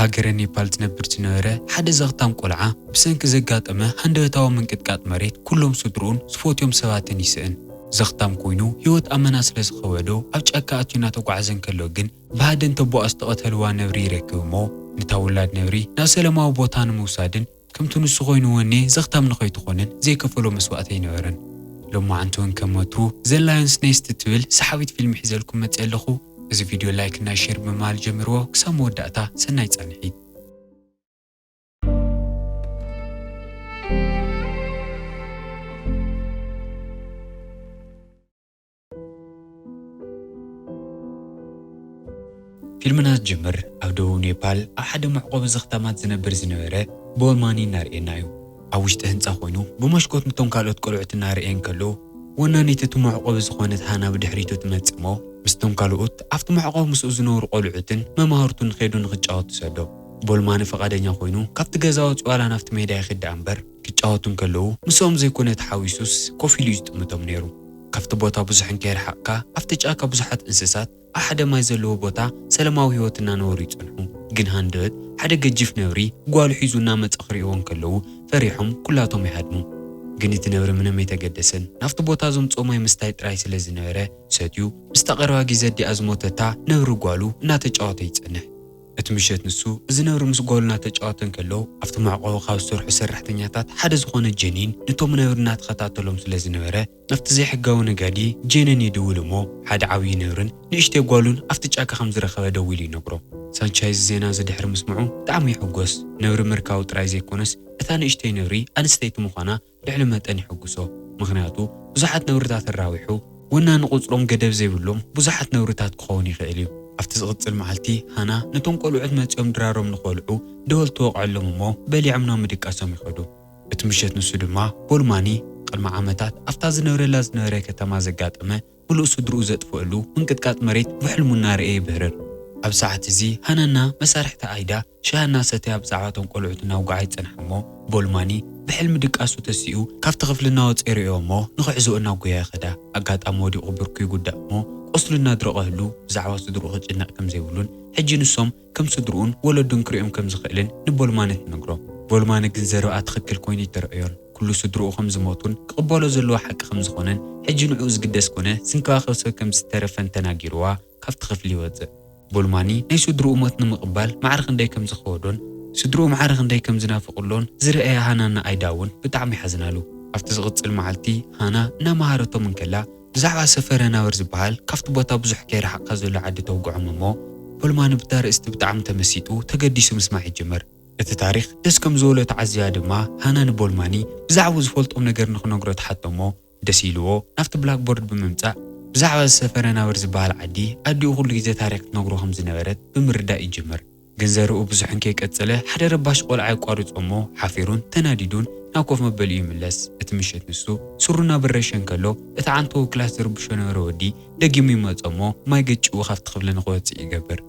ሃገረ ኔፓል ዝነብር ዝነበረ ሓደ ዘኽታም ቆልዓ ብሰንኪ ዘጋጠመ ሃንደበታዊ ምንቅጥቃጥ መሬት ኩሎም ስድርኡን ዝፈትዮም ሰባትን ይስእን። ዘኽታም ኮይኑ ህይወት ኣመና ስለ ዝኸበዶ ኣብ ጫካ ኣትዩ እናተጓዕዘ እንከሎ ግን ብሃደን ተቦኣ ዝተቐተልዋ ነብሪ ይረክብ እሞ ነታ ውላድ ነብሪ ናብ ሰላማዊ ቦታ ንምውሳድን ከምቲ ንሱ ኮይኑ ወኔ ዘኽታም ንኸይትኾንን ዘይከፈሎ መስዋእቲ ኣይነበረን። ሎማዓንቲ እውን ከም ወትሩ ዘ ላዮንስ ኔስት ትብል ሰሓቢት ፊልም ሒዘልኩም መፅእ ኣለኹ። እዚ ቪድዮ ላይክ እና ሼር ብምባል ጀምርዎ። ክሳብ መወዳእታ ሰናይ ፃንሒት። ፊልምና ዝጅምር ኣብ ደቡብ ኔፓል ኣብ ሓደ መዕቆቢ ዘኽታማት ዝነብር ዝነበረ ቦልማኒ እናርእየና እዩ። ኣብ ውሽጢ ህንፃ ኮይኑ ብመስኮት ነቶም ካልኦት ቆልዑት እናርእየ እንከሎ ወናኒት እቲ መዕቆቢ ዝኾነት ሃና ብድሕሪቱ ትመጽእ እሞ ምስቶም ካልኦት ኣብቲ መዕቆቢ ምስኡ ዝነብሩ ቆልዑትን መማህርቱን ከይዱ ንኽጫወት ትሰዶ። ቦልማኒ ፈቓደኛ ኮይኑ ካብቲ ገዛ ወፂኡ ዋላ ናብቲ ሜዳ ይኸይድ ደኣ እምበር ክጫወቱ እንከለዉ ምስኦም ዘይኮነ ተሓዊሱስ ኮፍ ኢሉ እዩ ዝጥምቶም ነይሩ። ካብቲ ቦታ ብዙሕ እንከይረሓቕካ ኣብቲ ጫካ ብዙሓት እንስሳት ኣብ ሓደ ማይ ዘለዎ ቦታ ሰላማዊ ህይወት እናነበሩ ይጸንሑ። ግን ሃንደበት ሓደ ገጂፍ ነብሪ ጓሉ ሒዙ እናመጸ ክርእይዎ እንከለዉ ፈሪሖም ኩላቶም ይሃድሙ። ግን እቲ ነብሪ ምንም ኣይተገደሰን። ናብቲ ቦታ ዘምጽኦ ማይ ምስታይ ጥራይ ስለ ዝነበረ ሰትዩ ምስታ ቀረባ ግዜ ኣዲኣ ዝሞተታ ነብሪ ጓሉ እናተጫወተ ይጸንሕ። እቲ ምሸት ንሱ እዚ ነብሪ ምስ ጓሉ እናተጫወተ እንከሎ ኣብቲ መዕቆቢ ካብ ዝሰርሑ ሰራሕተኛታት ሓደ ዝኾነ ጀኒን ነቶም ነብሪ እናተኸታተሎም ስለ ዝነበረ ናብቲ ዘይሕጋዊ ነጋዲ ጄነን ይድውል እሞ ሓደ ዓብዪ ነብርን ንእሽተይ ጓሉን ኣብቲ ጫካ ከም ዝረኸበ ደዊሉ ይነግሮ። ሳንቻይ እዚ ዜና እዚ ድሕሪ ምስምዑ ብጣዕሚ ይሕጎስ። ነብሪ ምርካቡ ጥራይ ዘይኮነስ እታ ንእሽተይ ነብሪ ኣንስተይቲ ምዃና ልዕሊ መጠን ይሕጉሶ። ምኽንያቱ ብዙሓት ነብርታት ኣራዊሑ ወናኒ ቁፅሮም ገደብ ዘይብሎም ብዙሓት ነብርታት ክኸውን ይኽእል እዩ። ኣብቲ ዝቕፅል መዓልቲ ሃና ነቶም ቆልዑት መፂኦም ድራሮም ንኸልዑ ደወል ትወቕዐሎም እሞ በሊዖም ናብ ምድቃሶም ይኸዱ። እቲ ምሸት ንሱ ድማ ቦልማኒ ቅድሚ ዓመታት ኣብታ ዝነብረላ ዝነበረ ከተማ ዘጋጠመ ምሉእ ስድርኡ ዘጥፍእሉ ምንቅጥቃጥ መሬት ብሕልሙ እናረእየ ይብህርር። ኣብ ሰዓት እዚ ሃናና መሳርሕቲ ኣይዳ ሻሂ እናሰተያ ብዛዕባ እቶም ቆልዑት እናውግዓ ይጸንሓ እሞ ቦልማኒ ብሕልሚ ድቃሱ ተሲኡ ካብቲ ክፍሊ እናወጸ ይርእዮ እሞ ንኽሕዝኦ እናጎያ ይኸዳ። ኣጋጣሚ ወዲቑ ብርኩ ይጉዳእ እሞ ቁስሉ እናድረቐ ህሉ ብዛዕባ ስድርኡ ክጭነቕ ከም ዘይብሉን ሕጂ ንሶም ከም ስድርኡን ወለዱን ክርእዮም ከም ዝኽእልን ንቦልማኒ ትነግሮ። ቦልማኒ ግን ዘረብኣ ትኽክል ኮይኑ ኣይተረእዮን። ኩሉ ስድርኡ ከም ዝሞቱን ክቕበሎ ዘለዎ ሓቂ ከም ዝኾነን ሕጂ ንዕኡ ዝግደስ ኮነ ዝንከባኸብ ሰብ ከም ዝተረፈን ተናጊርዋ ካብቲ ክፍሊ ይወፅእ። ቦልማኒ ናይ ስድርኡ ሞት ንምቕባል ማዕረ ክንደይ ከም ዝኸወዶን ስድርኡ ማዕረ ክንደይ ከም ዝናፍቕሎን ዝረኣየ ሃናና ኣይዳ እውን ብጣዕሚ ይሓዝናሉ። ኣብቲ ዝቕፅል መዓልቲ ሃና እናመሃረቶም እንከላ ብዛዕባ ሰፈረ ናበር ዝበሃል ካብቲ ቦታ ብዙሕ ከይረሓቕካ ዘሎ ዓዲ ተውግዖም እሞ ቦልማኒ ብታ ርእስቲ ብጣዕሚ ተመሲጡ ተገዲሱ ምስማዕ ይጅምር። እቲ ታሪኽ ደስ ከም ዝበሎ ተዓዝያ ድማ ሃና ንቦልማኒ ብዛዕባኡ ዝፈልጦም ነገር ንኽነግሮ ትሓቶ እሞ ደስ ኢልዎ ናብቲ ብላክቦርድ ብምምጻእ ብዛዕባ ዝሰፈረ ናበር ዝበሃል ዓዲ ኣዲኡ ኩሉ ግዜ ታሪኽ ትነግሮ ከም ዝነበረት ብምርዳእ ይጅምር። ግን ዘረኡ ብዙሕ እንከይቀጸለ ሓደ ረባሽ ቆልዓ የቋርጾ እሞ ሓፊሩን ተናዲዱን ናብ ኮፍ መበሊኡ ይምለስ። እቲ ምሸት ንሱ ሱሩ እናበረሸ እንከሎ እቲ ዓንተው ክላስ ዝርብሾ ነበረ ወዲ ደጊሙ ይመጾ እሞ ማይ ገጭኡ ካብቲ ክፍሊ ንኽወጽእ ይገብር።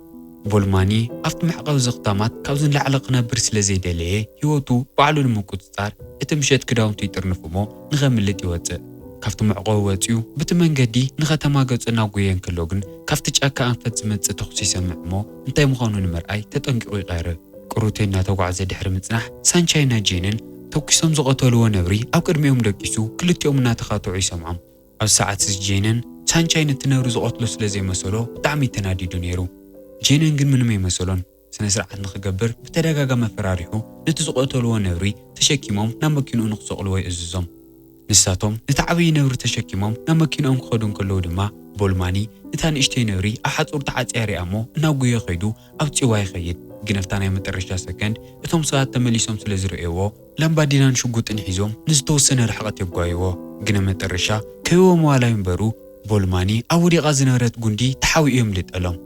ቦልማኒ ኣብቲ መዕቐቢ ዘኽታማት ካብዚ ንላዕሊ ክነብር ስለ ዘይደለየ ህይወቱ ባዕሉ ንምቁጽጻር እቲ ምሸት ክዳውንቱ ይጥርንፍ እሞ ንኸምልጥ ይወጽእ። ካብቲ መዕቆቢ ወጺኡ ብቲ መንገዲ ንኸተማ ገጹ እናጎየ እንከሎ ግን ካብቲ ጫካ ኣንፈት ዝመጽእ ተኹሲ ይሰምዕ እሞ እንታይ ምዃኑ ንምርኣይ ተጠንቂቑ ይቐርብ። ቅሩተይ እናተጓዕዘ ድሕሪ ምጽናሕ ሳንቻይና ጄንን ተኩሶም ዝቐተልዎ ነብሪ ኣብ ቅድሚኦም ደቂሱ ክልቲኦም እናተኻትዑ ይሰምዖም። ኣብ ሰዓት እዚ ጄንን ሳንቻይ ነቲ ነብሪ ዝቐትሎ ስለ ዘይመሰሎ ብጣዕሚ ተናዲዱ ነይሩ። ጄንን ግን ምንም ኣይመሰሎን። ስነ ስርዓት ንኽገብር ብተደጋጋሚ ኣፈራሪሑ ነቲ ዝቐተልዎ ነብሪ ተሸኪሞም ናብ መኪንኡ ንኽሰቕልዎ ይእዝዞም። ንሳቶም ነቲ ዓብዪ ነብሪ ተሸኪሞም ናብ መኪንኦም ክኸዱ እንከለዉ ድማ ቦልማኒ ነታ ንእሽተይ ነብሪ ኣብ ሓጹር ተዓጽያ ሪኣ እሞ እናጉየ ኸይዱ ኣብ ጽዋ ይኸይድ። ግን ኣብታ ናይ መጠረሻ ሰከንድ እቶም ሰባት ተመሊሶም ስለ ዝርእይዎ ላምባዲናን ሽጉጥን ሒዞም ንዝተወሰነ ርሕቐት የጓይዎ። ግን ኣብ መጠረሻ ከይዎም ዋላ ይንበሩ ቦልማኒ ኣብ ወዲቓ ዝነበረት ጉንዲ ተሓቢኡ የምልጠሎም።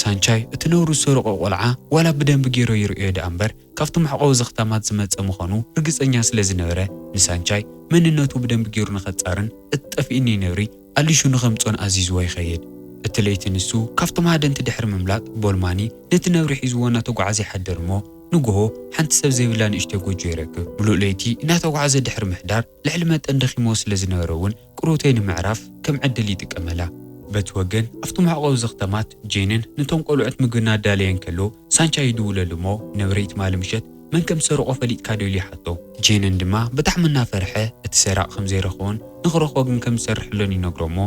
ሳንቻይ እቲ ነብሩ ዝሰረቖ ቆልዓ ዋላ ብደንቢ ገይሩ ይርእዮ ደኣ እምበር ካብቲ መዕቆቢ ዘኽታማት ዝመጸ ምዃኑ ርግጸኛ ስለ ዝነበረ ንሳንቻይ መንነቱ ብደንቢ ገይሩ ንኸጻርን እቲ ጠፊእኒ ነብሪ ኣሊሹ ንኸምጽኦን ኣዚዝዎ ይኸይድ። እቲ ለይቲ ንሱ ካብቶም ሃደንቲ ድሕሪ ምምላጥ ቦልማኒ ነቲ ነብሪ ሒዝዎ እናተጓዓዘ ይሓድር እሞ ንግሆ ሓንቲ ሰብ ዘይብላ ንእሽተይ ጎጆ ይረክብ። ምሉእ ለይቲ እናተጓዓዘ ድሕሪ ምሕዳር ልዕሊ መጠን ደኺምዎ ስለ ዝነበረ እውን ቅሩተይ ንምዕራፍ ከም ዕድል ይጥቀመላ። በቲ ወገን ኣብቲ መዕቆቢ ዘኽተማት ጄንን ነቶም ቆልዑት ምግቢ እናዳለየ እንከሎ ሳንቻይ ይድውለሉ እሞ ነብሪ ትማሊ ምሸት መን ከም ዝሰረቖ ፈሊጥካ ዶ ኢሉ ይሓቶ። ጄንን ድማ ብጣዕሚ እናፈርሐ እቲ ሰራቕ ከም ዘይረኸቦን ንኽረኽቦ ግን ከም ዝሰርሕሎን ይነግሮ እሞ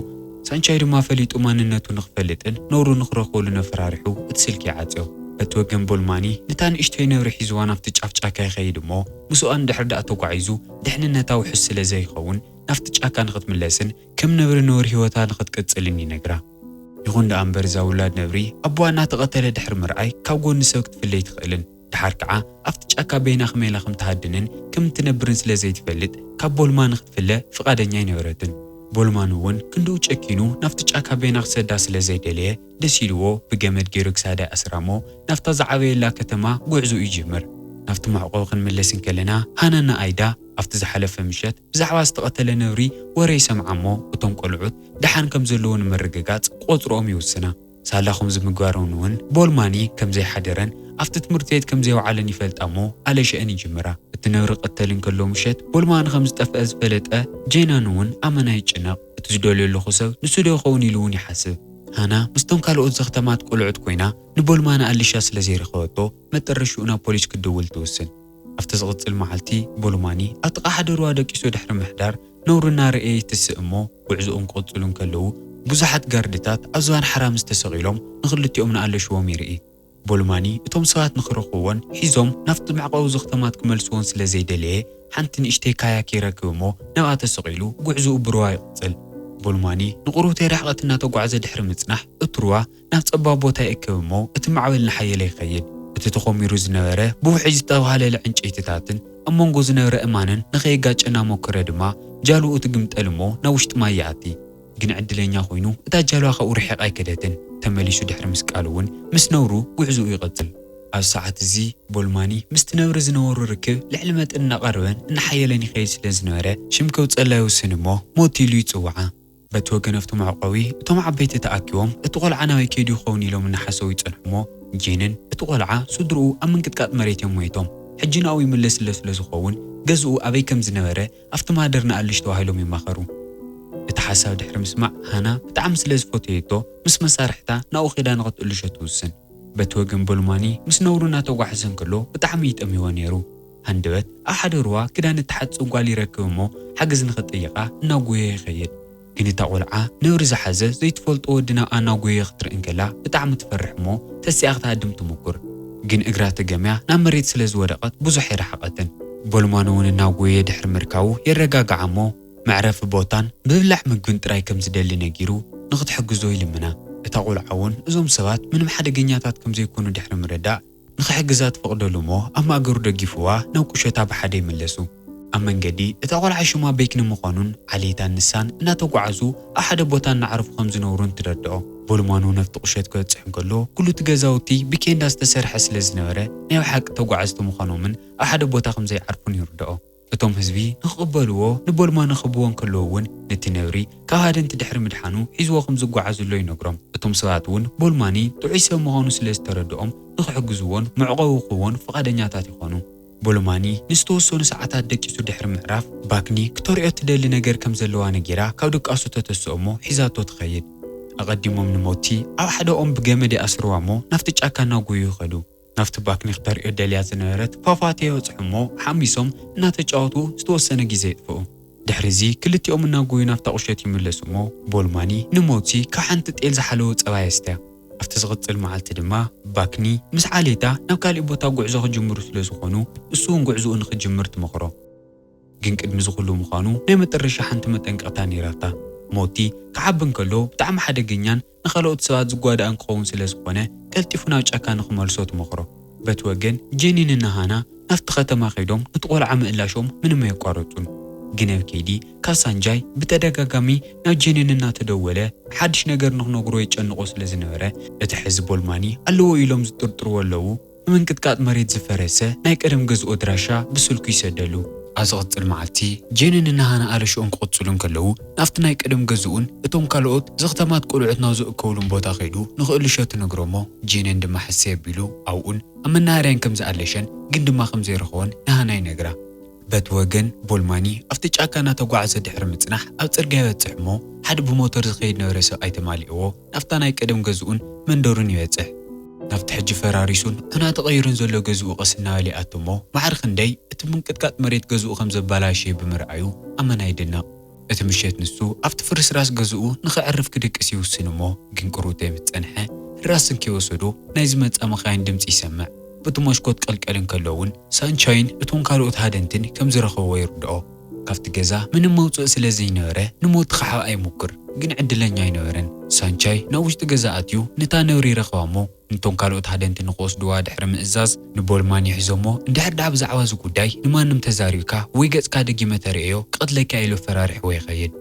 ሳንቻይ ድማ ፈሊጡ ማንነቱ ንኽፈልጥን ነውሩ ንኽረኽበሉን ኣፈራሪሑ እቲ ስልኪ ይዓጽዮ። በቲ ወገን ቦልማኒ ነታ ንእሽተይ ነብሪ ሒዝዋ ናብቲ ጫፍ ጫካ ይኸይድ እሞ ምስኡ እንድሕር ደኣ ተጓዒዙ ድሕንነታ ውሑስ ስለ ዘይኸውን ናብቲ ጫካ ንኽትምለስን ከም ነብሪ ነውሪ ህይወታ ንኽትቅጽልን ይነግራ። ይኹን ደኣ እምበር እዛ ውላድ ነብሪ ኣቦኣ እናተቐተለ ድሕሪ ምርኣይ ካብ ጎኒ ሰብ ክትፍለ ኣይትኽእልን። ደሓር ከዓ ኣብቲ ጫካ በይና ከመይላ ከም ትሃድንን ከም እትነብርን ስለ ዘይትፈልጥ ካብ ቦልማኒ ክትፍለ ፍቓደኛ ኣይነበረትን። ቦልማኒ እውን ክንድኡ ጨኪኑ ናብቲ ጫካ በይና ክሰዳ ስለ ዘይደለየ ደስ ኢልዎ ብገመድ ገይሩ ክሳዳ ይኣስራ እሞ ናብታ ዝዓበየላ ከተማ ጉዕዞኡ ይጅምር። ናብቲ መዕቆቢ ክንምለስ እንከለና ሃናና ኣይዳ ኣብቲ ዝሓለፈ ምሸት ብዛዕባ ዝተቐተለ ነብሪ ወረ ይሰምዓ እሞ እቶም ቆልዑት ደሓን ከም ዘለዉ ንምርግጋጽ ክቖጽርኦም ይውስና። ሳላ ከምዚ ምግባረን እውን ቦልማኒ ከም ዘይሓደረን ኣብቲ ትምህርቲ ቤት ከም ዘይወዓለን ይፈልጣ እሞ ኣለሸአን ይጅምራ። እቲ ነብሪ ክቕተል እንከሎ ምሸት ቦልማኒ ከም ዝጠፍአ ዝፈለጠ ጄናን እውን ኣመና ይጭነቕ። እቲ ዝደልዮ ኣለኹ ሰብ ንሱ ዶ ይኸውን ኢሉ እውን ይሓስብ። ሃና ምስቶም ካልኦት ዘኽተማት ቆልዑት ኮይና ንቦልማኒ ኣልሻ ስለ ዘይረኸበቶ መጠረሽኡ ናብ ፖሊስ ክትድውል ትውስን። ኣብቲ ዝቕጽል መዓልቲ ቦልማኒ ኣብ ጥቓ ሓደ ሩባ ደቂሱ ድሕሪ ምሕዳር ነውሪ እናረኣየ ይትስእ እሞ ጉዕዞኦም ክቕጽሉ እንከለዉ ብዙሓት ጋርድታት ኣብ ዝባን ሓራ ምስ ተሰቒሎም ንኽልቲኦም ንኣለሽዎም ይርኢ። ቦልማኒ እቶም ሰባት ንኽረኽብዎን ሒዞም ናብቲ መዕቆቢ ዘኽተማት ክመልስዎን ስለ ዘይደለየ ሓንቲ ንእሽተይ ካያክ ይረክብ እሞ ናብኣ ተሰቒሉ ጉዕዞኡ ብሩባ ይቕጽል። ቦልማኒ ንቑሩብተይ ርሕቐት እናተጓዕዘ ድሕሪ ምጽናሕ እቲ ሩባ ናብ ጸባብ ቦታ ይእክብ እሞ እቲ ማዕበል እናሓየለ ይኸይድ። እቲ ተኾሚሩ ዝነበረ ብውሕጅ ዝተባህለለ ዕንጨይትታትን ኣብ መንጎ ዝነበረ እማንን ንኸይጋጨ እናሞከረ ድማ ጃልኡ ትግምጠል እሞ ናብ ውሽጢ ማይ ይኣቲ። ግን ዕድለኛ ኮይኑ እታ ጃልባ ካብኡ ርሒቓ ኣይከደትን። ተመሊሱ ድሕሪ ምስቃሉ እውን ምስ ነብሩ ጉዕዞኡ ይቕጽል። ኣብ ሰዓት እዚ ቦልማኒ ምስቲ ነብሪ ዝነበሮ ርክብ ልዕሊ መጠን እናቐረበን እናሓየለን ይኸይድ ስለ ዝነበረ ሽም ከውጸላ ይውስን እሞ ሞት ኢሉ ይጽውዓ። በቲ ወገን ኣብቲ መዕቆቢ እቶም ዓበይቲ ተኣኪቦም እቲ ቆልዓ ናበይ ከይዱ ይኸውን ኢሎም እናሓሰቡ ይጸንሑ እሞ ጄንን እቲ ቆልዓ ስድርኡ ኣብ ምንቅጥቃጥ መሬት እዮም ሞይቶም። ሕጂ ናብኡ ይምለስ ኣሎ ስለ ዝኸውን ገዝኡ ኣበይ ከም ዝነበረ ኣብቲ ማህደር ንኣልሽ ተባሂሎም ይማኸሩ። እቲ ሓሳብ ድሕሪ ምስማዕ ሃና ብጣዕሚ ስለ ዝፈተየቶ ምስ መሳርሕታ ናብኡ ኸይዳ ንኽትእልሾ ትውስን። በቲ ወገን ቦልማኒ ምስ ነብሩ እናተጓዕዘ እንከሎ ብጣዕሚ ይጠምይዎ ነይሩ። ሃንደበት ኣብ ሓደ ሩባ ክዳን እትሓጽብ ጓል ይረክብ እሞ ሓገዝ ንኽትጥይቓ እናጎየ ይኸይድ። ግን እታ ቆልዓ ነብሪ ዝሓዘ ዘይትፈልጦ ወዲ ናብኣ እናጎየ ክትርኢ እንከላ ብጣዕሚ ትፈርሕ እሞ ተሲኣ ክትሃድም ትምኩር። ግን እግራ ተገምያ ናብ መሬት ስለ ዝወደቐት ብዙሕ ኣይረሓቐትን። ቦልማኒ እውን እናጎየ ድሕሪ ምርካቡ የረጋግዓ እሞ መዕረፊ ቦታን ምብላዕ ምግብን ጥራይ ከም ዝደሊ ነጊሩ ንኽትሕግዞ ይልምና። እታ ቆልዓ እውን እዞም ሰባት ምንም ሓደገኛታት ከም ዘይኮኑ ድሕሪ ምርዳእ ንኽሕግዛ ትፈቕደሉ እሞ ኣብ ማእገሩ ደጊፍዋ ናብ ቁሸታ ብሓደ ይምለሱ። ኣብ መንገዲ እታ ቆልዓ ሽማ ቤክኒ ምዃኑን ዓሌታን ንሳን እናተጓዓዙ ኣብ ሓደ ቦታ እናዕረፉ ከም ዝነብሩን ትረድኦ። ቦልማኑ ነፍቲ ቁሸት ክበጽሕ እንከሎ ኩሉ እቲ ገዛውቲ ብኬንዳ ዝተሰርሐ ስለ ዝነበረ ናይ ብሓቂ ተጓዓዝቲ ምዃኖምን ኣብ ሓደ ቦታ ከም ዘይዓርፉን ይርድኦ። እቶም ህዝቢ ንኽቕበልዎ ንቦልማኑ ክህብዎ እንከለዉ እውን ነቲ ነብሪ ካብ ሃደንቲ ድሕሪ ምድሓኑ ሒዝዎ ከም ዝጓዓዝሎ ይነግሮም። እቶም ሰባት እውን ቦልማኒ ጥዑይ ሰብ ምዃኑ ስለ ዝተረድኦም ንኽሕግዝዎን መዕቆቢ ክህብዎን ፍቓደኛታት ይኾኑ። ቦልማኒ ንዝተወሰኑ ሰዓታት ደቂሱ ድሕሪ ምዕራፍ ባክኒ ክተርእዮ ትደሊ ነገር ከም ዘለዋ ነጊራ ካብ ድቃሱ ተተስኦ እሞ ሒዛቶ ትኸይድ። ኣቐዲሞም ንሞቲ ኣብ ሓደ ኦም ብገመድ ይኣስርዋ እሞ ናብቲ ጫካ እናጎዩ ይኸዱ። ናብቲ ባክኒ ክተርእዮ ደልያ ዝነበረት ፏፏቴ ይበጽሑ እሞ ሓሚሶም እናተጫወቱ ዝተወሰነ ግዜ የጥፍኡ። ድሕሪ እዚ ክልቲኦም እናጎዩ ናብታ ቁሸት ይምለሱ እሞ ቦልማኒ ንሞቲ ካብ ሓንቲ ጤል ዝሓለወ ጸባ የስትያ። ኣብቲ ዝቕጽል መዓልቲ ድማ ባክኒ ምስ ዓሌታ ናብ ካሊእ ቦታ ጉዕዞ ክጅምሩ ስለ ዝኾኑ እሱ እውን ጉዕዞኡ ንኽጅምር ትመኽሮ። ግን ቅድሚ እዚ ኩሉ ምዃኑ ናይ መጠረሻ ሓንቲ መጠንቀቕታ ነይራታ። ሞቲ ክዓቢ እንከሎ ብጣዕሚ ሓደገኛን ንኻልኦት ሰባት ዝጓዳእን ክኸውን ስለ ዝኾነ ቀልጢፉ ናብ ጫካ ንኽመልሶ ትመኽሮ። በቲ ወገን ጄኒን እና ሃና ናብቲ ከተማ ከይዶም ነቲ ቆልዓ ምእላሾም ምንም ኣየቋረጹን። ግን ኣብ ከይዲ ካብ ሳንጃይ ብተደጋጋሚ ናብ ጄኒን እናተደወለ ሓድሽ ነገር ንኽነግሮ የጨንቖ ስለ ዝነበረ እቲ ሕዚ ቦልማኒ ኣለዎ ኢሎም ዝጥርጥርዎ ኣለዉ። ብምንቅጥቃጥ መሬት ዝፈረሰ ናይ ቀደም ገዝኡ ኣድራሻ ብስልኩ ይሰደሉ። ኣብ ዝቕጽል መዓልቲ ጄንን እና ሃና ኣለሽኦም ክቕጽሉ እንከለዉ ናብቲ ናይ ቀደም ገዝኡን እቶም ካልኦት ዘኽተማት ቆልዑት ናብ ዝእከቡሉን ቦታ ከይዱ ንኽእልሾ ትነግሮ እሞ ጄንን ድማ ሕሰይ ኣቢሉ ኣብኡን ኣብ መናሃርያን ከም ዝኣለሸን ግን ድማ ከም ዘይረኸቦን ንሃና ይነግራ። በቲ ወገን ቦልማኒ ኣብቲ ጫካ እናተጓዓዘ ድሕሪ ምጽናሕ ኣብ ጽርግያ ይበጽሕ እሞ፣ ሓደ ብሞተር ዝኸይድ ነበረ ሰብኣይ ተማሊእዎ ናብታ ናይ ቀደም ገዝኡን መንደሩን ይበጽሕ። ናብቲ ሕጂ ፈራሪሱን ዑና ተቐይሩን ዘሎ ገዝኡ ቀስ እናበለ ይኣቱ እሞ፣ ማዕረ ክንደይ እቲ ምንቅጥቃጥ መሬት ገዝኡ ከም ዘባላሸየ ብምርኣዩ ኣመና ይድነቕ። እቲ ምሸት ንሱ ኣብቲ ፍርስራስ ገዝኡ ንኸዕርፍ ክድቅስ ይውስን እሞ፣ ግን ቅሩተ ምስ ጸንሐ፣ ህራስ እንከይወሰዶ ናይ ዝመጻ መኻይን ድምጺ ይሰምዕ። በቲ መስኮት ቀልቀል እንከሎ እውን ሳንቻይን እቶም ካልኦት ሃደንትን ከም ዝረኸብዎ ይርድኦ። ካብቲ ገዛ ምንም መውጽኢ ስለ ዘይነበረ ንሞት ክሓብኣ ይሙክር፣ ግን ዕድለኛ ኣይነበረን። ሳንቻይ ናብ ውሽጢ ገዛ ኣትዩ ነታ ነብሪ ይረኽባ እሞ፣ ነቶም ካልኦት ሃደንቲ ንኽወስድዋ ድሕሪ ምእዛዝ፣ ንቦልማኒ ሒዞሞ፣ እንድሕር ደኣ ብዛዕባ እዚ ጉዳይ ንማንም ተዛሪብካ ወይ ገጽካ ደጊመ ተርእዮ ክቐትለካ ኢሉ ኣፈራሪሕዎ ይኸይድ።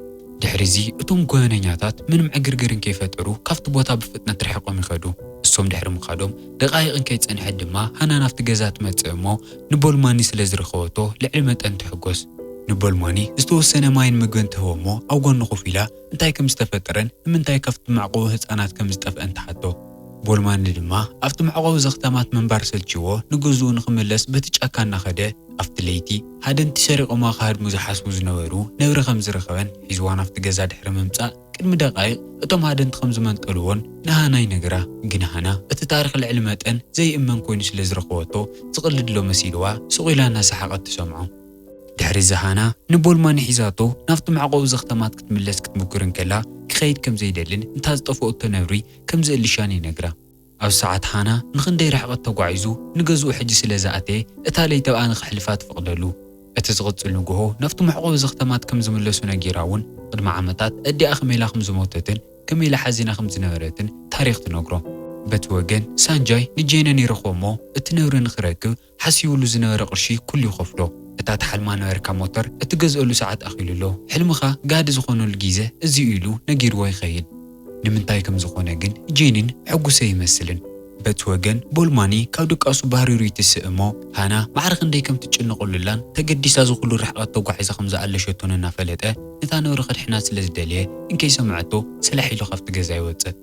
ድሕሪ እዚ እቶም ጎበነኛታት ምንም ዕግርግር እንከይፈጠሩ ካብቲ ቦታ ብፍጥነት ርሒቖም ይኸዱ። እሶም ድሕሪ ምኻዶም ደቓይቕ እንከይጸንሐት ድማ ሃና ናብቲ ገዛ ትመጽእ እሞ፣ ንቦልማኒ ስለ ዝረኸበቶ ልዕሊ መጠን ትሕጎስ። ንቦልማኒ ዝተወሰነ ማይን ምግብን ትህቦ እሞ፣ ኣብ ጎኑ ኮፍ ኢላ እንታይ ከም ዝተፈጠረን ንምንታይ ካብቲ መዕቆቢ ህጻናት ከም ዝጠፍአን ትሓቶ። ቦልማኒ ድማ ኣብቲ መዕቆቢ ዘኽታማት ምንባር ሰልችዎ ንገዝኡ ንኽምለስ በቲ ጫካ እናኸደ፣ ኣብቲ ለይቲ ሃደንቲ ሰሪቖማ ክሃድሙ ዝሓስቡ ዝነበሩ ነብሪ ከም ዝረኸበን ሒዝዋ ናብቲ ገዛ ድሕሪ ምምጻእ ቅድሚ ደቓይቕ እቶም ሃደንቲ ከም ዝመንጠልዎን ንሃና ይነግራ። ግን ሃና እቲ ታሪኽ ልዕሊ መጠን ዘይእመን ኮይኑ ስለ ዝረኸበቶ ዝቕልድሎ መሲልዋ ስቕ ኢላ እናሰሓቐት ትሰምዖ። ድሕሪ እዚ ሃና ንቦልማኒ ሒዛቶ ናብቲ መዕቆቢ ዘኽታማት ክትምለስ ክትሙክር እንከላ፣ ክኸይድ ከም ዘይደልን እንታ ዝጠፍኦቶ ነብሪ ከም ዝእልሻን ይነግራ። ኣብ ሰዓት ሃና ንኽንደይ ርሕቐት ተጓዒዙ ንገዝኡ ሕጂ ስለ ዝኣተየ፣ እታ ለይቲ ኣብኣ ንኽሕልፋ ትፈቕደሉ። እቲ ዝቕጽል ንግሆ ናብቲ መዕቆቢ ዘኽታማት ከም ዝምለሱ ነጊራ እውን፣ ቅድሚ ዓመታት ኣዲኣ ከመይ ኢላ ከም ዝሞተትን ከመይ ኢላ ሓዚና ከም ዝነበረትን ታሪኽ ትነግሮ። በቲ ወገን ሳንጃይ ንጄነን ይረኽቦ እሞ፣ እቲ ነብሪ ንኽረክብ ሓሲቡሉ ዝነበረ ቅርሺ ኩሉ ይኸፍሎ። እታ ትሓልማ ነበርካ ሞተር እትገዝአሉ ሰዓት ኣኺሉ ኣሎ። ሕልምኻ ጋህዲ ዝኾነሉ ግዜ እዚ እዩ ኢሉ ነጊርዎ ይኸይድ። ንምንታይ ከም ዝኾነ ግን ጄኒን ሕጉስ ኣይመስልን። በቲ ወገን ቦልማኒ ካብ ድቃሱ ባህሪሩ ይትስእ እሞ፣ ሃና ማዕረ ክንደይ ከም ትጨነቐሉላን ተገዲሳ እዚ ኩሉ ርሕቐት ተጓዒዛ ከም ዝኣለሸቶን እናፈለጠ፣ ነታ ነብሪ ከድሕና ስለ ዝደለየ እንከይሰምዐቶ ስላሕ ኢሉ ካብቲ ገዛ ይወጽእ።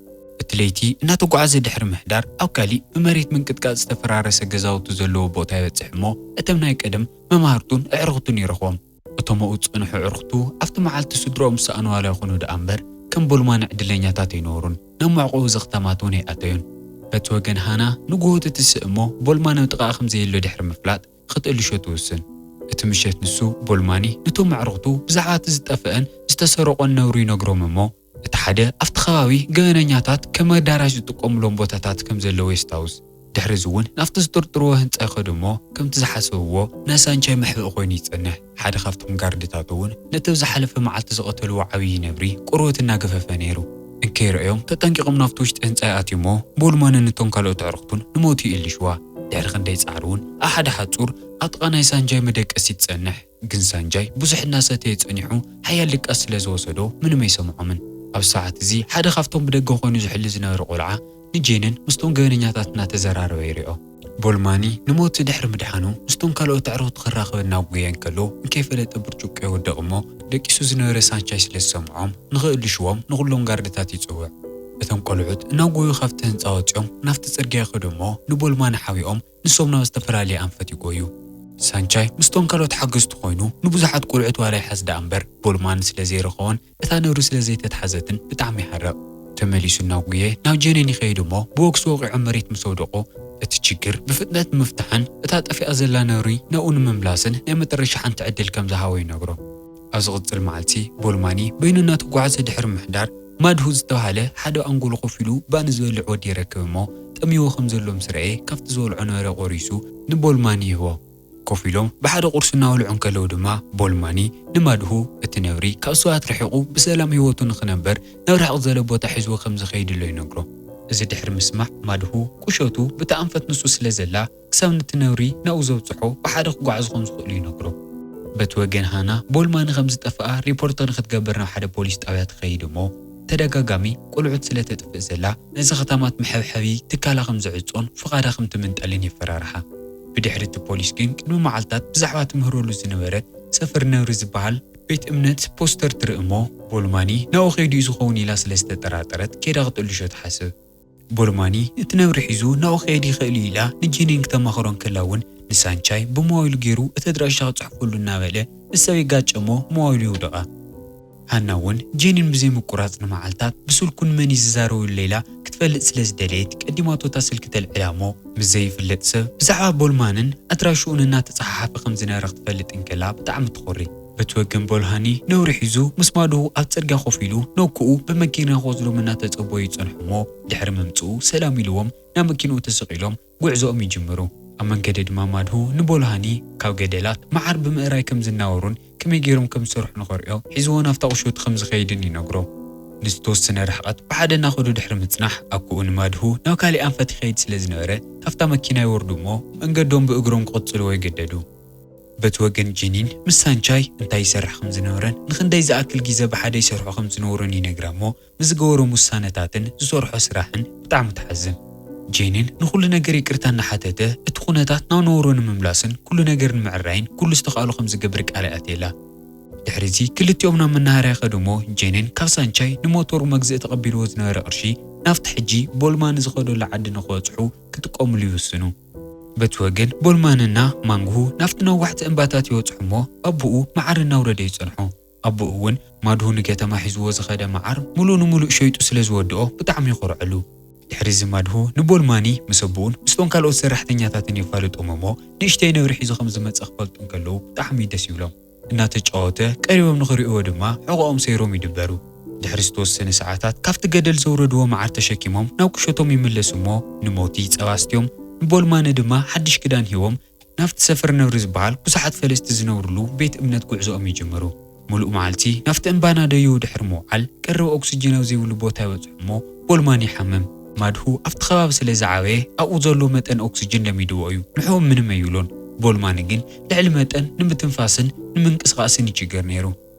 እቲ ለይቲ እናተጓዓዘ ድሕሪ ምሕዳር፣ ኣብ ካሊእ ብመሬት ምንቅጥቃጥ ዝተፈራረሰ ገዛውቲ ዘለዎ ቦታ ይበጽሕ እሞ፣ እቶም ናይ ቀደም መማህርቱን ኣዕሩኽቱን ይረኽቦም። እቶም ኣብኡ ዝጸንሑ ኣዕሩኽቱ ኣብቲ መዓልቲ ስድርኦም ዝሰኣኑ ዋላ ይኹኑ ደኣ እምበር፣ ከም ቦልማኒ ዕድለኛታት ኣይነበሩን። ናብ መዕቆቢ ዘኽታማት እውን ኣይኣተዩን። በቲ ወገን ሃና ንግሆ ትትስእ እሞ፣ ቦልማኒ ኣብ ጥቓኣ ከም ዘየሎ ድሕሪ ምፍላጥ ክትእልሾ ትውስን። እቲ ምሸት ንሱ፣ ቦልማኒ፣ ነቶም ኣዕሩኽቱ ብዛዕባ እቲ ዝጠፍአን ዝተሰረቖን ነብሩ ይነግሮም እሞ፣ እቲ ሓደ ኣብቲ ከባቢ ገበነኛታት ከም ኣዳራሽ ዝጥቀሙሎም ቦታታት ከም ዘለዉ የስታውስ። ድሕሪ እዚ እውን ናብቲ ዝጥርጥርዎ ህንጻ ይኸዱ እሞ፣ ከምቲ ዝሓሰብዎ ናይ ሳንቻይ መሕብኢ ኮይኑ ይጸንሕ። ሓደ ካብቶም ጋርድታት እውን ነቲ ኣብ ዝሓለፈ መዓልቲ ዝቐተልዎ ዓብዪ ነብሪ ቆርበት እናገፈፈ ነይሩ። እንከይረኣዮም ተጠንቂቖም ናብቲ ውሽጢ ህንጻ ይኣትዩ እሞ፣ ቦልማንን እቶም ካልኦት ኣዕሩኽቱን ንሞት ይእልሽዋ። ድሕሪ ክንደይ ጻዕሪ እውን ኣብ ሓደ ሓጹር ኣብ ጥቓ ናይ ሳንጃይ መደቀሲ ትጸንሕ። ግን ሳንጃይ ብዙሕ እናሰተየ ጸኒሑ ሓያል ድቃስ ስለ ዝወሰዶ ምንም ኣይሰምዖምን። ኣብ ሰዓት እዚ ሓደ ካብቶም ብደገ ኮይኑ ዝሕሉ ዝነበረ ቆልዓ ንጄንን ምስቶም ገበነኛታት እናተዘራረበ ይሪኦ። ቦልማኒ ንሞት ድሕሪ ምድሓኑ ምስቶም ካልኦት ኣዕሩኽቱ ክራኸብ እናጎየ እንከሎ እንከይፈለጠ ብርጭቆ ይወድቕ እሞ ደቂሱ ዝነበረ ሳንቻይ ስለ ዝሰምዖም ንኽእልሽዎም ንኹሎም ጋርድታት ይጽውዕ። እቶም ቆልዑት እናጎዩ ካብቲ ህንጻ ወጺኦም ናብቲ ጽርግያ ይኸዱ እሞ ንቦልማኒ ሓቢኦም ንሶም ናብ ዝተፈላለየ ኣንፈት ይጎዩ። ሳንቻይ ምስቶም ካልኦት ሓገዝቲ ኮይኑ ንብዙሓት ቆልዑት ዋላ ይሓዝ ደኣ እምበር ቦልማኒ ስለ ዘይረኸቦን እታ ነብሪ ስለ ዘይተትሓዘትን ብጣዕሚ ይሓርቕ። ተመሊሱ እናጉየ ናብ ጄኔን ይኸይድ እሞ ብወግሲ ወቒዖም መሬት ምስ ወደቑ እቲ ችግር ብፍጥነት ንምፍታሕን እታ ጠፊኣ ዘላ ነብሪ ናብኡ ንምምላስን ናይ መጠረሻ ሓንቲ ዕድል ከም ዝሃቦ ይነግሮ። ኣብ ዝቕጽል መዓልቲ ቦልማኒ በይኑ እናተጓዓዘ ድሕሪ ምሕዳር ማድሁ ዝተባህለ ሓደ ኣንጎሎ ኮፍ ኢሉ ባኒ ዝበልዕ ወዲ ይረክብ እሞ ጠምይዎ ከም ዘሎ ምስ ረኤ ካብቲ ዝበልዖ ነበረ ቆሪሱ ንቦልማኒ ይህቦ። ኮፍ ኢሎም ብሓደ ቁርሲ እናበልዑ እንከለዉ ድማ ቦልማኒ ንማድሁ እቲ ነብሪ ካብ ሰባት ርሒቑ ብሰላም ህይወቱ ንኽነብር ናብ ርሕቕ ዝበለ ቦታ ሒዝዎ ከም ዝኸይድ ኣሎ ይነግሮ። እዚ ድሕሪ ምስማዕ ማድሁ ቁሸቱ ብታ ኣንፈት ንሱ ስለ ዘላ ክሳብ ነቲ ነብሪ ናብኡ ዘብጽሖ ብሓደ ክጓዓዙ ከም ዝኽእሉ ይነግሮ። በቲ ወገን ሃና ቦልማኒ ከም ዝጠፍኣ ሪፖርት ንክትገብር ናብ ሓደ ፖሊስ ጣብያ ትኸይድ እሞ ተደጋጋሚ ቆልዑት ስለ ተጥፍእ ዘላ ነዚ ኸታማት መሐብሐቢ ትካላ ከም ዝዕጾን ፍቓዳ ከም ትምንጠልን የፈራርሓ። ብድሕሪ እቲ ፖሊስ ግን ቅድሚ መዓልታት ብዛዕባ ትምህረሉ ዝነበረት ሰፈር ነብሪ ዝበሃል ቤት እምነት ፖስተር ትርኢ እሞ ቦልማኒ ናብኡ ከይዱ እዩ ዝኸውን ኢላ ስለ ዝተጠራጠረት ከይዳ ክትእልሾ ትሓስብ። ቦልማኒ እቲ ነብሪ ሒዙ ናብኡ ክኸይድ ይኽእል እዩ ኢላ ንጄኒን ክተማኽሮ እንከላ እውን፣ ንሳንቻይ ብሞባይሉ ገይሩ እቲ ኣድራሻ ክጽሕፈሉ እናበለ ንሰብ ይጋጨ እሞ ሞባይሉ ይውድቓ። ሃና እውን ጄኒን ብዘይ ምቁራጽ ንመዓልታት ብስልኩ ንመን እዩ ዝዛረበሉ ኢላ ክትፈልጥ ስለ ዝደለየት፣ ቀዲማቶ እታ ስልኪ ተልዕላ እሞ፣ ምስ ዘይፍለጥ ሰብ ብዛዕባ ቦልማንን ኣድራሽኡን እናተጸሓሓፈ ከም ዝነበረ ክትፈልጥ እንከላ ብጣዕሚ ትኾሪ። በቲ ወገን ቦልሃኒ ነውሪ ሒዙ ምስ ማድሁ ኣብ ጽርግያ ኮፍ ኢሉ ነኩኡ ብመኪና ክወስዶም እናተጸበዩ ይጸንሑ እሞ፣ ድሕሪ ምምጽኡ ሰላም ኢልዎም ናብ መኪንኡ ተሰቒሎም ጉዕዞኦም ይጅምሩ። ኣብ መንገዲ ድማ ማድሁ ንቦልሃኒ ካብ ገደላት መዓር ብምእራይ ከም ዝናወሩን ከመይ ገይሮም ከም ዝሰርሑ ንኸርእዮ ሒዝዎ ናብታ ቁሸቱ ከም ዝኸይድን ይነግሮ። ንዝተወሰነ ርሕቐት ብሓደ እናኸዱ ድሕሪ ምጽናሕ፣ ኣኩኡ ንማድሁ ናብ ካሊእ ኣንፈት ይኸይድ ስለ ዝነበረ፣ ካብታ መኪና ይወርዱ እሞ መንገዶም ብእግሮም ክቕጽልዎ ይግደዱ። በቲ ወገን ጄኒን ምስ ሳንቻይ እንታይ ይሰርሕ ከም ዝነበረን ንኽንደይ ዝኣክል ግዜ ብሓደ ይሰርሑ ከም ዝነበሩን ይነግራ እሞ፣ ምስ ዝገበሮም ውሳነታትን ዝሰርሖ ስራሕን ብጣዕሚ ትሓዝን። ጄኒን ንኹሉ ነገር ይቅርታ እናሓተተ፣ እቲ ኩነታት ናብ ነበሮ ንምምላስን ኩሉ ነገር ንምዕራይን ኩሉ ዝተኻእሎ ከም ዝገብር ቃል ይኣትየላ። ድሕሪ እዚ ክልቲኦም ናብ መናሃርያ ይኸዱ እሞ፣ ጄኒን ካብ ሳንቻይ ንሞተሩ መግዝኢ ተቐቢልዎ ዝነበረ ቅርሺ ናብቲ ሕጂ ቦልማኒ ዝኸደሉ ዓዲ ንኽበጽሑ ክጥቀምሉ ይውስኑ። በቲ ወገን ቦልማንና ማንግሁ ናብቲ ነዋሕቲ እምባታት ይበጽሑ እሞ፣ ኣቦኡ መዓር እናውረደ ይጸንሑ። ኣቦኡ እውን ማድሁ ንከተማ ሒዝዎ ዝኸደ መዓር ሙሉእ ንሙሉእ ሸይጡ ስለ ዝወድኦ ብጣዕሚ ይኾርዐሉ። ድሕሪ እዚ ማድሁ ንቦልማኒ ምስ ኣቦኡን ምስቶም ካልኦት ሰራሕተኛታትን የፋልጦም እሞ፣ ንእሽተይ ነብሪ ሒዙ ከም ዝመጸ ክፈልጡ እንከለዉ ብጣዕሚ ደስ ይብሎም። እናተጫወተ ቀሪቦም ንኽርእይዎ ድማ ሕቖኦም ሰይሮም ይድበሩ። ድሕሪ ዝተወሰነ ሰዓታት ካብቲ ገደል ዘውረድዎ መዓር ተሸኪሞም ናብ ቁሸቶም ይምለሱ እሞ፣ ንሞቲ ጸባ ኣስትዮም፣ ንቦልማኒ ድማ ሓድሽ ክዳን ሂቦም ናብቲ ሰፈር ነብሪ ዝበሃል ብዙሓት ፈለስቲ ዝነብርሉ ቤት እምነት ጉዕዞኦም ይጅምሩ። ሙሉእ መዓልቲ ናብቲ እምባ እናደየቡ ድሕሪ ምውዓል፣ ቀረብ ኦክስጅን ኣብ ዘይብሉ ቦታ ይበጽሑ እሞ ቦልማኒ ይሓምም። ማድሁ ኣብቲ ከባቢ ስለ ዝዓበየ ኣብኡ ዘሎ መጠን ኦክስጅን ለሚድዎ እዩ። ንዕኡ ምንም ኣይብሎን። ቦልማኒ ግን ልዕሊ መጠን ንምትንፋስን ንምንቅስቓስን ይችገር ነይሩ።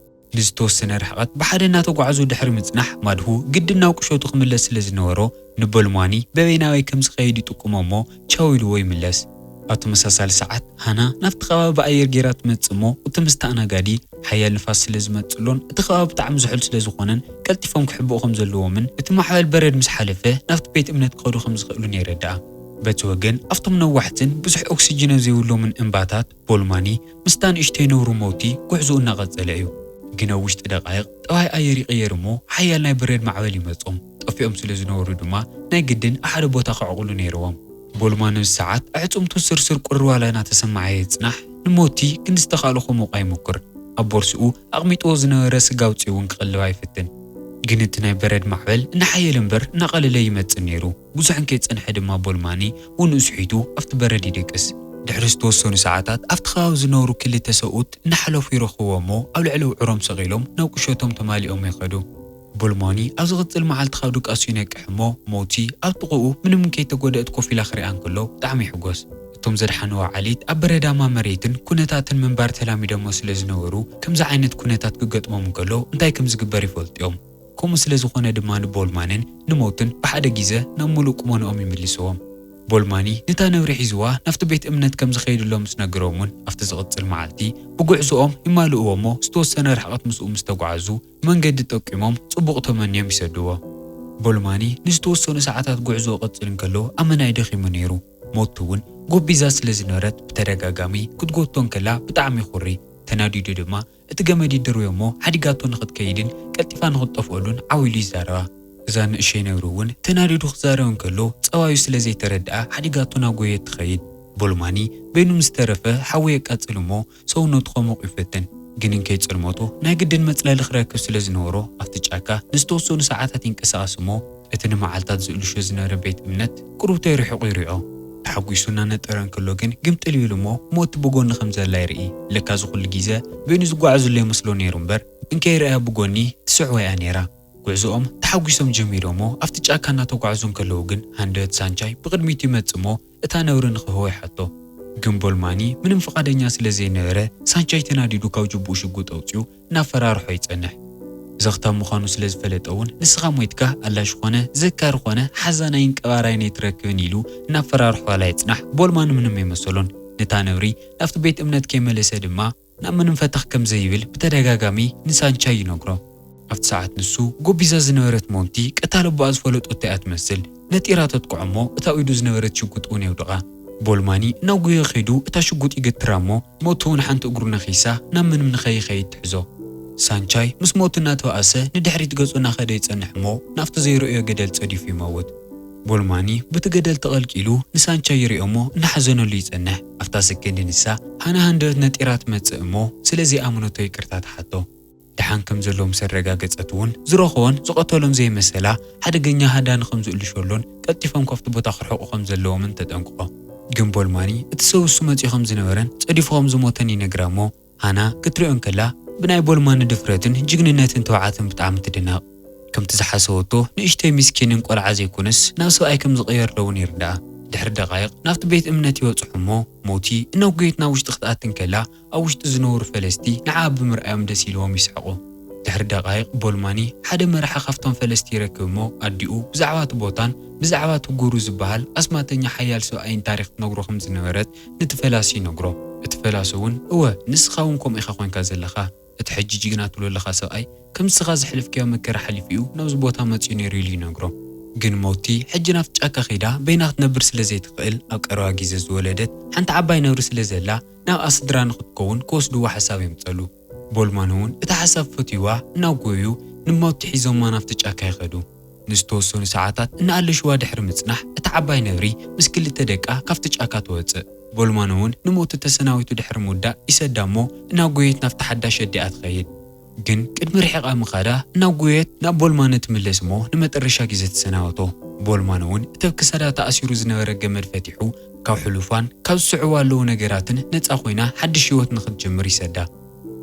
ንዝተወሰነ ርሕቐት ብሓደ እናተጓዕዙ ድሕሪ ምጽናሕ፣ ማድሁ ግድን ናብ ቁሸቱ ክምለስ ስለ ዝነበሮ፣ ንቦልማኒ በበይናበይ ከም ዝኸይድ ይጥቁሞ እሞ ቻው ኢልዎ ይምለስ። ኣብ ተመሳሳሊ ሰዓት ሃና ናብቲ ከባቢ ብኣየር ጌራ ትመጽእ እሞ፣ እቲ ምስተኣናጋዲ ሓያል ንፋስ ስለ ዝመጽእሎን እቲ ከባቢ ብጣዕሚ ዝሑል ስለ ዝኾነን ቀልጢፎም ክሕብኡ ከም ዘለዎምን፣ እቲ ማዕበል በረድ ምስ ሓለፈ ናብቲ ቤት እምነት ክኸዱ ከም ዝኽእሉን የረድኣ። በቲ ወገን ኣብቶም ነዋሕትን ብዙሕ ኦክስጅን ኣብ ዘይብሎምን እምባታት ቦልማኒ ምስታ ንእሽተይ ነውሩ ሞቲ ጉዕዞኡ እናቐጸለ እዩ። ግን ኣብ ውሽጢ ደቓይቕ ጠባይ ኣየር ይቕየር እሞ ሓያል ናይ በረድ ማዕበል ይመጾም። ጠፊኦም ስለ ዝነበሩ ድማ ናይ ግድን ኣብ ሓደ ቦታ ክዕቕሉ ነይርዎም። ቦልማኒ ምስ ሰዓት ኣዕጽምቱ ስርስር ቁሪ ዋላ እናተሰማዓዮ ይጽናሕ፣ ንሞቲ ክንዲ ዝተኻእሎ ክሞቓ ይሙክር። ኣብ ቦርስኡ ኣቕሚጥዎ ዝነበረ ስጋ ኣውጺኡ እውን ክቕልባ ይፍትን። ግን እቲ ናይ በረድ ማዕበል እናሓየለ እምበር እናቐለለ ይመጽእ ነይሩ። ብዙሕ እንከይጸንሐ ድማ ቦልማኒ ውንኡ ስሒቱ ኣብቲ በረድ ይድቅስ። ድሕሪ ዝተወሰኑ ሰዓታት ኣብቲ ከባቢ ዝነብሩ ክልተ ሰብኡት እናሓለፉ ይረኽብዎ እሞ ኣብ ልዕሊ ውዕሮም ሰቒሎም ናብ ቁሸቶም ተማሊኦም ይኸዱ። ቦልማኒ ኣብ ዝቕጽል መዓልቲ ካብ ድቃሱ ይነቅሕ እሞ ሞቲ ኣብ ጥቕኡ ምንም እንከይተጎደአት ኮፍ ኢላ ክሪኣ እንከሎ ብጣዕሚ ይሕጎስ። እቶም ዘድሓንዋ ዓሌት ኣብ በረዳማ መሬትን ኩነታትን ምንባር ተላሚዶሞ ስለ ዝነበሩ፣ ከምዚ ዓይነት ኩነታት ክገጥሞም እንከሎ እንታይ ከም ዝግበር ይፈልጡ እዮም። ከምኡ ስለ ዝኾነ ድማ ንቦልማንን ንሞትን ብሓደ ግዜ ናብ ሙሉእ ቁመንኦም ይምልስዎም። ቦልማኒ ነታ ነብሪ ሒዝዋ ናብቲ ቤት እምነት ከም ዝኸይድሎም ምስ ነገሮም እውን፣ ኣብቲ ዝቕጽል መዓልቲ ብጉዕዞኦም ይማልእዎ እሞ ዝተወሰነ ርሕቐት ምስኡ ምስ ተጓዕዙ፣ መንገዲ ጠቂሞም ጽቡቕ ተመንዮም ይሰድዎ። ቦልማኒ ንዝተወሰኑ ሰዓታት ጉዕዞ ክቕጽል እንከሎ ኣመናይ ደኺሙ ነይሩ። ሞቲ እውን ጎቢዛ ስለ ዝነበረት ብተደጋጋሚ ክትጎቶ እንከላ ብጣዕሚ ይኹሪ። ተናዲዱ ድማ እቲ ገመድ ይድርብዮ እሞ ሓዲጋቶ ንኽትከይድን ቀልጢፋ ንኽትጠፍኦሉን ዓው ኢሉ ይዛረባ። እዛ ንእሸይ ነብሪ እውን ተናዲዱ ክዛረብ እንከሎ ጸባዩ ስለ ዘይተረድኣ ሓዲጋቶ ናብ ጎየት ትኸይድ። ቦልማኒ በይኑ ምስ ተረፈ ሓዊ የቃጽል እሞ ሰውነቱ ከሙቕ ይፍትን። ግን እንከይጽልመቶ ናይ ግድን መጽለሊ ክረክብ ስለ ዝነበሮ ኣብቲ ጫካ ንዝተወሰኑ ሰዓታት ይንቀሳቐስ እሞ እቲ ንመዓልታት ዝእልሾ ዝነበረ ቤት እምነት ቁሩብ ተይርሒቑ ይሪኦ። ተሓጒሱ እናነጠረ እንከሎ ግን ግምጥል ይብል እሞ ሞቲ ብጎኒ ከም ዘላ ይርኢ። ለካ እዚ ኩሉ ግዜ በይኑ ዝጓዓዝ ዘሎ ይመስሎ ነይሩ እምበር እንከይረኣያ ብጎኒ ትስዕቦ እያ ነይራ። ጉዕዞኦም ተሓጒሶም ጀሚሮሞ ኣብቲ ጫካ እናተጓዕዙ እንከለዉ ግን ሃንደበት ሳንቻይ ብቕድሚቱ ይመጽእ እሞ እታ ነብሪ ንኽህቦ ይሓቶ። ግን ቦልማኒ ምንም ፍቓደኛ ስለ ዘይነበረ ሳንቻይ ተናዲዱ ካብ ጅቡኡ ሽጉጥ ኣውጺኡ እናፈራርሖ ይጸንሕ። ዘኽታም ምዃኑ ስለ ዝፈለጠ እውን ንስኻ ሞይትካ ኣላሽ ኾነ ዘካሪ ኾነ ሓዛናይን ቀባራይን ኣይትረክብን ኢሉ እናፈራርሖ ዋላ ይጽናሕ ቦልማኒ ምንም ኣይመሰሎን። ነታ ነብሪ ናብቲ ቤት እምነት ከይመለሰ ድማ ናብ ምንም ፈተኽ ከም ዘይብል ብተደጋጋሚ ንሳንቻይ ይነግሮ። ኣብቲ ሰዓት ንሱ ጎቢዛ ዝነበረት ሞንቲ ቀታሊ ኣቦኣ ዝፈለጦቶ እያ ትመስል። ነጢራ ተጥቅዖ እሞ እታ ኢዱ ዝነበረት ሽጉጥ እውን የውድቓ። ቦልማኒ እናጎየ ኸይዱ እታ ሽጉጥ ይገትራ እሞ ሞቲ እውን ሓንቲ እግሩ ነኺሳ ናብ ምንም ንኸይኸይድ ትሕዞ። ሳንቻይ ምስ ሞቲ እናተባእሰ ንድሕሪት ገጹ እናኸደ ይጸንሕ እሞ ናብቲ ዘይርእዮ ገደል ጸዲፉ ይመውት። ቦልማኒ ብቲ ገደል ተቐልቂሉ ንሳንቻይ ይርእዮ እሞ እናሓዘነሉ ይጸንሕ። ኣብታ ሰከንድ ንሳ ሃና ሃንደበት ነጢራ ትመጽእ እሞ ስለ ዘይኣመነቶ ይቅርታ ትሓቶ። ደሓን ከም ዘለዎም ምስ ኣረጋገጸት እውን ዝረኸቦን ዝቐተሎም ዘይመሰላ ሓደገኛ ሃዳኒ ከም ዝእልሸሎን ቀልጢፎም ካብቲ ቦታ ክርሕቑ ከም ዘለዎምን ተጠንቅቖ። ግን ቦልማኒ እቲ ሰብ እሱ መጺኡ ከም ዝነበረን ጸዲፉ ከም ዝሞተን ይነግራ እሞ ሃና ክትሪኦ እንከላ ብናይ ቦልማኒ ድፍረትን ጅግንነትን ተባዓትን ብጣዕሚ ትድነቕ። ከምቲ ዝሓሰበቶ ንእሽተይ ምስኪንን ቆልዓ ዘይኮነስ ናብ ሰብኣይ ከም ዝቐየርዶ እውን ይርድኣ። ድሕሪ ደቓይቕ ናብቲ ቤት እምነት ይበጽሑ እሞ ሞቲ እናጎየት ናብ ውሽጢ ክትኣቲ እንከላ ኣብ ውሽጢ ዝነበሩ ፈለስቲ ንዓ ብምርኣዮም ደስ ኢልዎም ይስሕቑ። ድሕሪ ደቓይቕ ቦልማኒ ሓደ መራሒ ካብቶም ፈለስቲ ይረክብ እሞ ኣዲኡ ብዛዕባ እቲ ቦታን ብዛዕባ እቲ ጉሩ ዝበሃል ኣስማተኛ ሓያል ሰብኣይን ታሪኽ ትነግሮ ከም ዝነበረት ነቲ ፈላሲ ይነግሮ። እቲ ፈላሲ እውን እወ ንስኻ እውን ከምኡ ኢኻ ኮንካ ዘለኻ፣ እቲ ሕጂ ጅግና ትብሎ ኣለኻ ሰብኣይ ከም ንስኻ ዘሕለፍካዮ መከራ ሓሊፉ እዩ ናብዚ ቦታ መጺኡ ነይሩ ኢሉ ይነግሮ። ግን ሞቲ ሕጂ ናብቲ ጫካ ከይዳ በይና ክትነብር ስለ ዘይትኽእል ኣብ ቀረባ ግዜ ዝወለደት ሓንቲ ዓባይ ነብሪ ስለ ዘላ ናብኣ ስድራ ንኽትከውን ክወስድዋ ሓሳብ የምጸሉ። ቦልማን እውን እቲ ሓሳብ ፈትይዋ እናጎዩ ንሞቲ ሒዞማ ናብቲ ጫካ ይኸዱ። ንዝተወሰኑ ሰዓታት እናኣለሽዋ ድሕሪ ምጽናሕ እታ ዓባይ ነብሪ ምስ ክልተ ደቃ ካብቲ ጫካ ትወጽእ። ቦልማን እውን ንሞቲ ተሰናቢቱ ድሕሪ ምውዳእ ይሰዳ እሞ እናጎየት ናብቲ ሓዳሽ ኣዲኣ ትኸይድ። ግን ቅድሚ ርሒቓ ምኻዳ እናጎየት ናብ ቦልማን ትምለስ እሞ ንመጠረሻ ግዜ ትሰናበቶ። ቦልማን እውን እቲ ኣብ ክሳዳ ተኣሲሩ ዝነበረ ገመድ ፈቲሑ ካብ ሕሉፋን ካብ ዝስዕዋ ኣለዉ ነገራትን ነጻ ኮይና ሓድሽ ህይወት ንኽትጅምር ይሰዳ።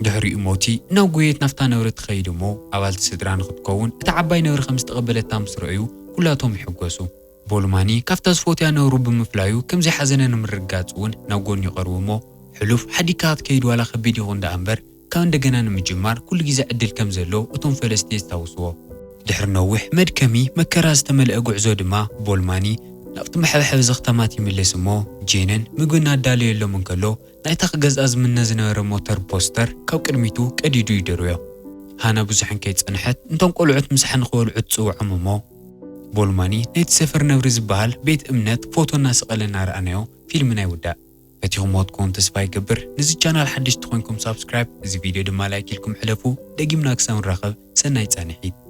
ድሕሪኡ ሞቲ እናጎየት ናብታ ነብሪ ትኸይድ እሞ ኣባልቲ ስድራ ንኽትከውን እታ ዓባይ ነብሪ ከም ዝተቐበለታ ምስ ረኣዩ ኩላቶም ይሕጎሱ። ቦልማኒ ካብታ ዝፈትያ ነብሩ ብምፍላዩ ከም ዘይሓዘነ ንምርግጋጽ እውን ናብ ጎኑ ይቐርቡ እሞ ሕሉፍ ሓዲግካ ክትከይድ ዋላ ከቢድ ይኹን ደኣ እምበር ካብ እንደገና ንምጅማር ኩሉ ግዜ ዕድል ከም ዘሎ እቶም ፈለስቲ የስታውስዎ። ድሕሪ ነዊሕ መድከሚ መከራ ዝተመልአ ጉዕዞ ድማ ቦልማኒ ናብቲ መሐብሐቢ ዘኽታማት ይምለስ እሞ ጄነን ምግቢ እናዳለየሎም እንከሎ ናይታ ክገዝኣ ዝምነ ዝነበረ ሞተር ፖስተር ካብ ቅድሚቱ ቀዲዱ ይድርብዮ። ሃና ብዙሕ እንከይጸንሐት እንቶም ቆልዑት ምሳሕ ንኽበልዑ ትጽውዖም እሞ ቦልማኒ ናይቲ ሰፈር ነብሪ ዝበሃል ቤት እምነት ፎቶ እናሰቐለ እናረኣናዮ ፊልምና ይውዳእ። ፈቲኹምዎ ትኮኑ ተስፋ ይገብር። ነዚ ቻናል ሓደሽቲ ኮይንኩም ሳብስክራይብ፣ እዚ ቪድዮ ድማ ላይክ ኢልኩም ሕለፉ። ደጊምና ክሳብ ንራኸብ ሰናይ ጻንሒት።